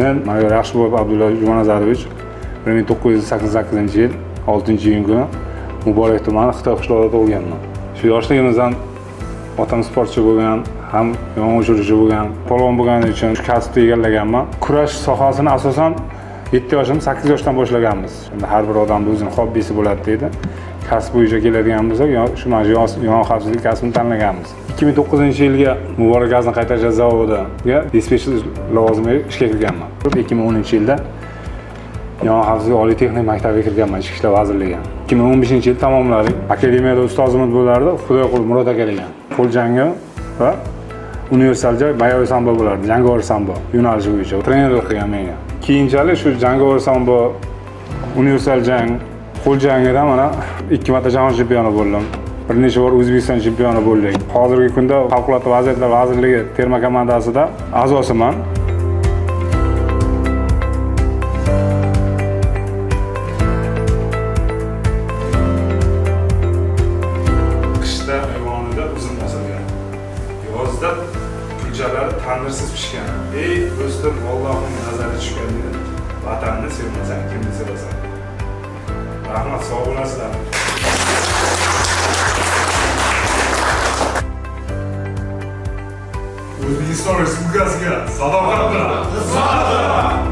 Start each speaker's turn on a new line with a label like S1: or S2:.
S1: Men mayor Yaxshiboyev Abdulla Jumanazarovich 1988-yil 6-iyun kuni Muborak tumani Xitoy qishlog'ida tug'ilganman. Shu yoshligimizdan otam sportchi bo'lgan, ham yong'in o'chiruvchi bo'lgan, polvon bo'lgani uchun shu kasbni egallaganman. Kurash sohasini asosan 7 yoshim, 8 yoshdan boshlaganmiz. Endi har bir odamni o'zini hobbisi bo'ladi deydi. Kasb bo'yicha keladigan bo'lsak, shu mana shu yong'in xavfsizlik kasbini tanlaganmiz. 2009-yilga Muborak gazni qaytarish zavodiga dispetcher lavozimiga ishga kirganman. 2010-yilda Yong'in xavfsizligi oliy texnik maktabiga kirganman, Ichki ishlar vazirligiga. 2015-yil tamomladik. Akademiyada ustozimiz bo'lardi, Xudoyqul Murod aka degan. Qo'l jangi va universal jang, боевой sambo bo'lardi, jangovar sambo yo'nalishi bo'yicha trenerlik qilgan menga. Keyinchalik shu jangovar sambo, universal jang, qo'l jangidan mana 2 marta jahon chempioni bo'ldim. Bir necha bor O'zbekiston chempioni bo'ldik. Hozirgi kunda Favqulodda vaziyatlar vazirligi terma komandasida a'zosiman. Qishda ayvonida uzum osilgan. Yozda kulchalari tandirsiz pishgan. Ey do'stim, Allohning nazari tushgan dedi. Vatanni sevmasang, kimni sevasan? Rahmat, sog' bo'lasizlar.
S2: O'zbekiston Respublikasiga sadoqat bilan.